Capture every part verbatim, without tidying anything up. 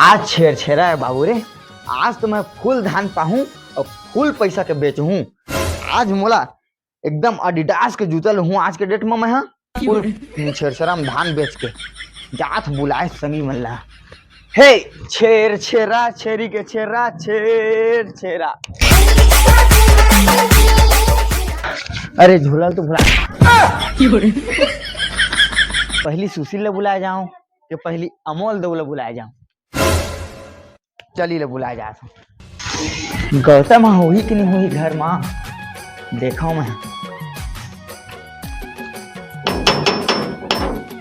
आज छेरछेरा हे बाबू रे, आज तो मैं full धान पाहूं अउ full पैसा के बेचहूं। आज मोला एकदम Adidas के जूता लूहूं आज के date में मैं हा। Full छेरछेरा में धान बेच के जात बुलाए संगी मन ला। हे छेरछेरा, छेरी के छेरा, छेरछेरा। अरे झोला तो भुला। पहली सुशील ला बुलाए जाऊं कि पहली अमोल दऊ ला बुलाए जाऊं? चल, इला बुलाए जात हूं। गौतम ह होही कि नहीं होही घर मा, देखो मैं।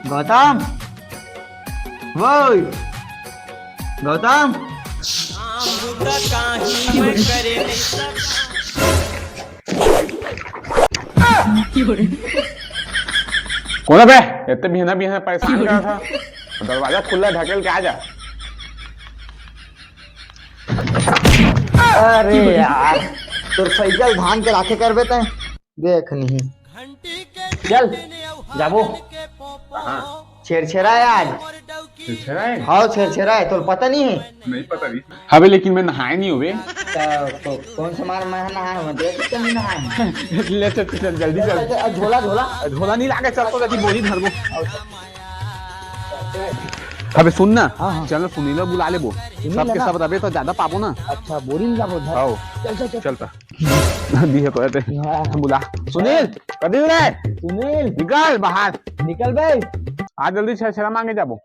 गौतम, वो गौतम। कोन बे? इतने बिहना बिहना परेशान करत हस। दरवाजा खुल्ला, ढकेल के आ जा। अरे यार, तोर साइकिल धान के राखे करबे तैं, देख नहीं। चल, जाबो। हाँ। छेरछेरा हे आज। छेरछेरा हे? हाँ, छेरछेरा हे, तोला पता नहीं हे? नहीं पता नहीं। हवे, लेकिन मैं नहाए नहीं हवे। त-, को-, कौन से मार मैं नहाए हूँ? देख तो नहीं नहाए हूँ। ले चल, चल, जल्दी चल, चल। चल, चल, झोला, झोला। झोला नहीं लागे, चल तो जल्दी बोरी धरबो। हवे, सुन ना, हाँ, हाँ। चल ना, सुनील ला बुला लेबो। सुनील सबके ना? सब रबे तो ज्यादा पाबो ना। अच्छा, बोरी नहीं लाबो, धर। आओ। चल, चल, चल। चल त। दिहे तो आते। हाँ। बुला। सुनील, कदी रे? सुनील। निकल बाहर। निकल बे। आ जल्दी, छेरछेरा मांगे जाबो।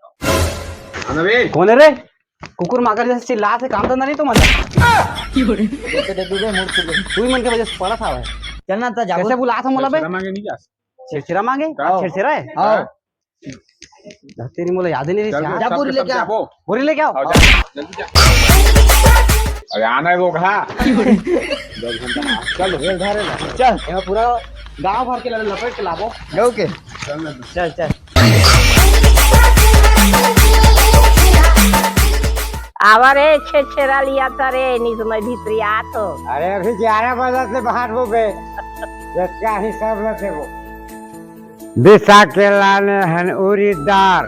हाँ ना बे। कोन हे रे? कुकुर मांगर जैसे चिल्लात हे, काम धंधा नहीं तुम्हारा? ये तो दे दे, मुड़ के दे। तू ही मन के वजह से पड़ा था भाई। चल ना, त जाबो। कैसे बुलात हे मोला बे? छेरछेरा मांगे नहीं जा। छेरछेरा मांगे? का? आज छेरछेरा हे? हाँ। हाँ। तेरी मोला याद ही नहीं रही। चल, जा, सब बोरी के लेके सब आ। जाबो। बोरी लेके आओ। आओ, जा, जल्दी जा। अरे आना है वो कहा। दस घंटा। चल, चल, चल। यहाँ पूरा गांव भर के लपेट के लाबो। गाँव के? चल ना। चल, चल। आवा रे, छेरछेरा लियात हंव रे, नहीं तो मैं भीतरी आत हंव। अरे, अभी ग्यारह बजे से बाहर हो बे। जब चाही सब न देबो। बिसा के लाने हन उरीद दार,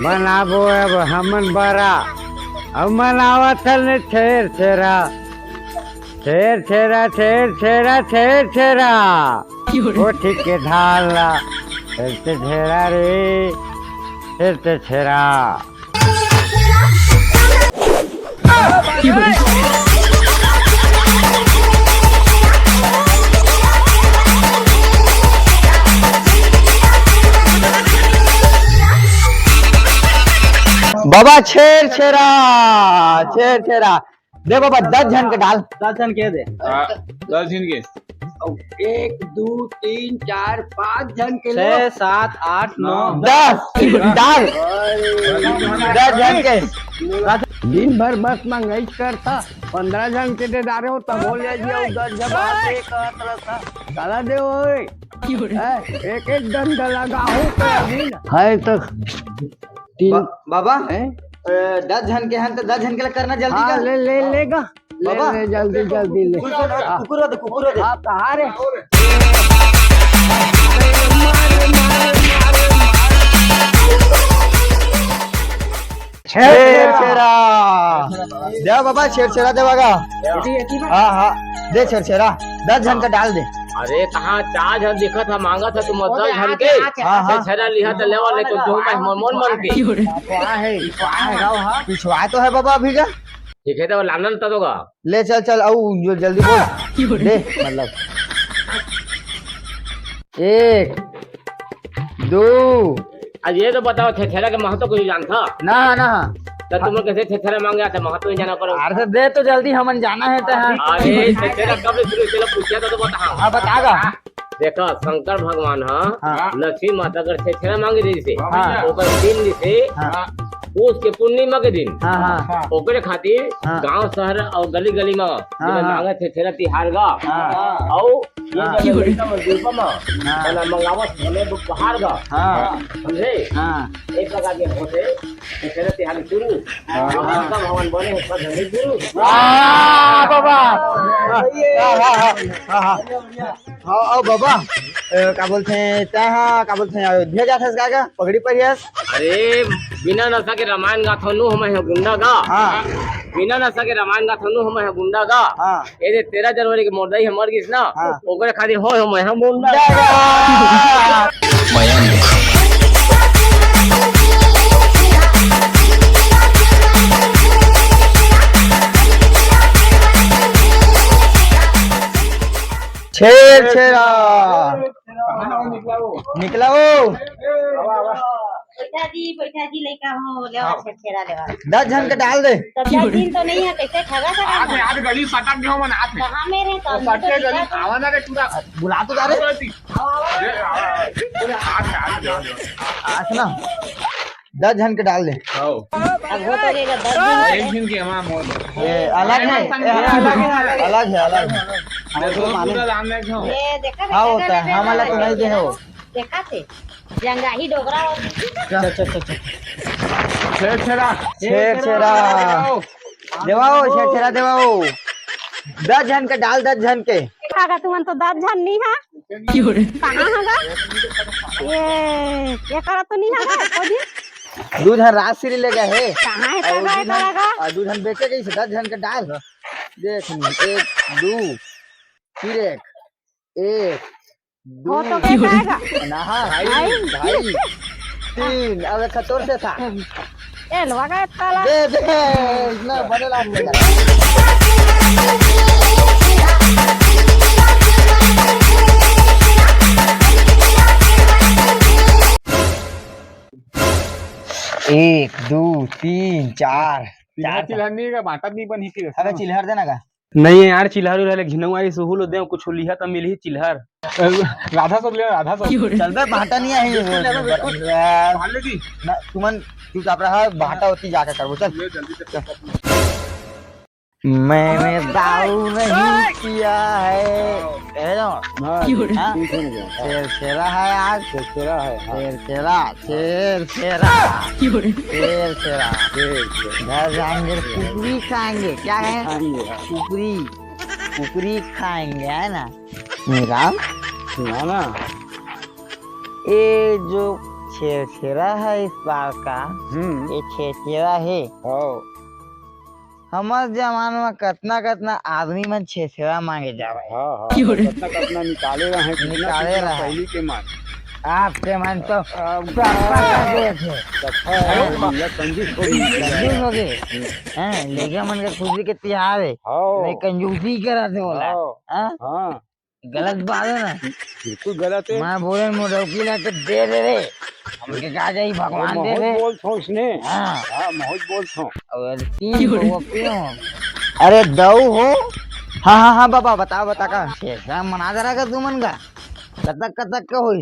बनाबो अब हमन बरा। अब मनावत हन छेरछेरा, छेरछेरा, छेरछेरा, छेरछेरा। कोठी के धान ला, छेरछेरा रे, छेरछेरा। बाबा छेरछेरा, छेरछेरा। दे बाबा, दस झन के डाल। दस झन के दे। हाँ, दस झन के। एक, दू, तीन, चार, पाँच झन के ले। छह, सात, आठ, नौ। दस डाल। दस झन के। दिन भर बस मंगई करता, पंद्रह झन के दे डारे हो, तब हो ले जिया, दस झन बात एक कहत रहता। साला दे ओए। हैं, एक एक डंडा लगा हो तो अभी ना। है तो तीन। बा-, बाबा, हैं? अ, दस झन के हन, तो दस झन के ला करना जल्दी हाँ, कर। ले, ले, लेगा। ले, बाबा। ले, जल्दी, जल्दी ले। कुकुर दे, हाँ। कुकुर दे, कुकुर दे। हाँ, कहाँ रे? छेरछेरा। दे बाबा, छेरछेरा देवागा। हाँ, हाँ, दे छेरछेरा। दस झन का डाल दे। अरे, कहाँ चार झन दिखत हे, मांगत हे तुम दस झन के। हाँ, हाँ। छेरछेरा लिहा त लेवा, लेकिन तुम मन, मन, मन के। पिछवा तो है बाबा अभी का। ठीक है, तो लानन तो दोगा। ले चल, चल, आऊ, जो जल्दी बोल। दे, मतलब। एक, दो। अब ये तो बताओ, छेरछेरा के महत्व कुछ जानता? ना, ना। तो तुम कैसे छेरछेरा मांगे आते, महत्व नहीं जाना पड़ो। अरे तो दे तो जल्दी, हमन जाना है तो। हाँ। अरे, छेरछेरा कब से शुरू, चलो पूछिया तो, तो बता। हाँ, बतागा। देखा, शंकर भगवान ह, हाँ। लक्ष्मी माता कर छेरछेरा मांगे रहिसे। हाँ। ओकर दिन रहिसे, हाँ। पूस के पूर्णिमा के दिन। हाँ, हाँ। ओकरे खातिर हाँ। गांव, शहर अउ गली गली मा हाँ, जेमे हाँ। मांगत हे छेरछेरा तिहार गा। हाँ। अउ ये हाँ। जगह लइका मन रूपा मा हाँ। ओला मंगावत घलो दोपहर गा। हाँ। समझे? हाँ। एक प्रकार के होथे, छेरछेरा तिहार शुरू। हाँ। अउ शंकर भगवान बने हे प्रधान गुरु। वाह, बाबा। हाँ, हाँ, हाँ, हाँ, हाँ। हाँ, अउ बाबा, ए, का बोलथे, तैं हा, का बोलथे, अयोध्या जाथस का, का? पगड़ी पहिरस? अरे, बिना नशा के रामायण गाथन नु, हमन ह गुंडा गा। हाँ। बिना नशा के रामायण गाथन नु, हमन ह गुंडा गा। हाँ। ए दे, तेरह जनवरी के मोर दाई ह मर गिस ना, हाँ। ओकरे खातिर होय हो मैं ह गुंडा। छेरछेरा। निकला वो। बैठा जी, बैठा जी, लइका हो, ले आओ, हाँ। छेरछेरा ले आओ। दस झन के डाल दे। तो दस दिन तो नहीं है, कैसे ठगा सका आज, था? आज गली सटक गयो मन, आज। कहाँ में रहे तो? सटक के गली, आवा ना रे, पूरा। बुला तो जा रे। आवा, आवा। ये, आवा। पूरा हाथ, हाथ, हाथ। आज ना, दस झन के डाल दे। आओ। अब हो तो गएगा, दस दिन हो गए। एक दिन के हमारा मौज। ये अलग है, ये अलग है, अलग है, अलग है। देखो, पूरा राम ने क्यों? ये देखा, हाँ, देखा, होता है, देखा, हमला तो देखा। नहीं दे हो। देखा थे, जंगाही डोकरा हो। चल, चल, चल, चल। छेरछेरा। छेरछेरा। देवाओ, छेरछेरा देवाओ। दस झन के डाल, दस झन के। देखा गा, तुमन तो दस झन नहीं हा। कहाँ हा गा? ये, ये करा तो नहीं हा गा, कोई? दू झन राजश्री ले गए हे। कहाँ है अउ का दू गा, झन, करा गा? अउ दू झन बेचे गई से, दस झन के डाल। देख नहीं, एक, दू, फिर एक, एक, हो तो दू, क्या आएगा? नहा, ढाई, ढाई। ढाई, तीन, अब एक तोर से था। ए, लगा का ताला। दे, दे, इतना बड़े लाभ लेगा। एक, दू, तीन, चार, चिल्हर, चार। चिल्हर नहीं का, बांटा नहीं बनी फिर। अबे चिल्हर देना का? नहीं है यार, चिल्हर उल्हर ले घिनौआ, ये सुहू लो दे, कुछ लिहा त मिलही चिल्हर। राधा सब ले, राधा सब। चल बे, भाटा नहीं है। बिस्कुट ले, बिस्कुट। यार। भाले जी। ना, तुमन चुपचाप रहा, भाटा होती जाके करबो, चल। ले, जल्दी से। मैंने दारू नहीं पिया है। कह दो। हाँ, हाँ? ठीक हो गया। छेरछेरा है आज। छेरछेरा है, हाँ। छेरछेरा, छेरछेरा। छेरछेरा। छेरछेरा। घर जाएंगे, कुकरी खाएंगे। क्या है? खाएंगे, हाँ। कुकरी। कुकरी खाएंगे, है ना? मेरा? सुना ना। ये जो छेरछेरा है इस बार का, हम्म। ये छेरछेरा है। हाँ। हमर जमाना में कतना कतना आदमी मन छेरछेरा मांगे जावे। हाँ, हाँ, कतना कतना निकाले रहे, कितना निकाले कितना रहे। पहली के मार। आपके मन तो अब टप्पा कर दिए थे। टप्पा है, अरे, भैया, कंजूस हो गई। कंजूस हो गए। हम्म। हैं, लइका मन के खुशी के तिहार है। हाँ। नहीं, कंजूसी करत है बोला। हाँ। हाँ? हाँ। गलत बात है ना? बिल्कुल गलत है। मैं बोले, मोटौकी ला के दे दे रे। हमके कहा जाई, भगवान दे दे। बोल थो उसने। हाँ। हाँ, महूज बोल थो। और तीन को वो क्यों? अरे, दऊ हो। हाँ, हाँ, हाँ, बाबा, बताओ, बता का। छेरछेरा मना जरा का तुमन का। कतक, कतक का होई?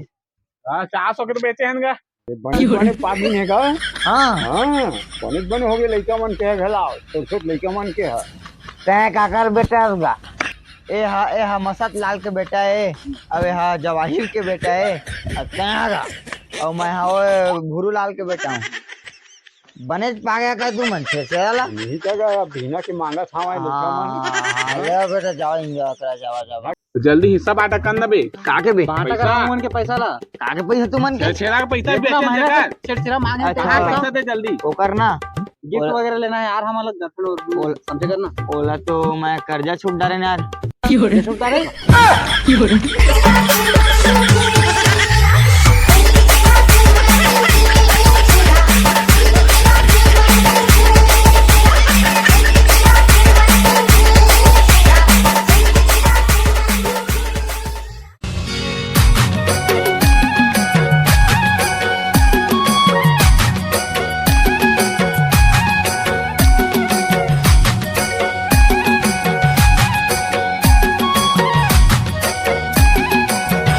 हाँ, चार सौ के तो बेचे हैं का। ये बने, बने पास दिन है का? हाँ। हाँ, बने, बने हो गए लइका मन के है घला, छोट, छोट लइका मन के है। तैं काकर बेटा होगा? ए हा, ए हा मसत लाल के बेटा है, अब ए हा जवाहिर के बेटा है, अब तैं आगा, और मैं हा ओए भूरू लाल के बेटा हूँ। बनेच पागे का तू मन छेरछेरा ला? नहीं तो का, अब बिना के मांगा था वहाँ लइका मन। हाँ, हाँ, ले बेटा, जाओ, enjoy करा, जाओ, जाओ। जल्दी हिस्सा बांटा कर ना बे। काके बे? बांटा पैसा। कर उमन के पैसा ला। काके पैसा तुमन के? छेरछेरा का पैसा इतना बेचे महंगा जगह। छेरछेरा मांगे अच्छा। कहाँ पैसा दे जल्दी। ओकर ना। गिफ्ट ओला वगैरह लेना है यार, हम अलग घर पे लोग ओल-, समझे करना। ओला तो मैं कर्जा छूट डारे ना यार। कर्जा छूट डारे?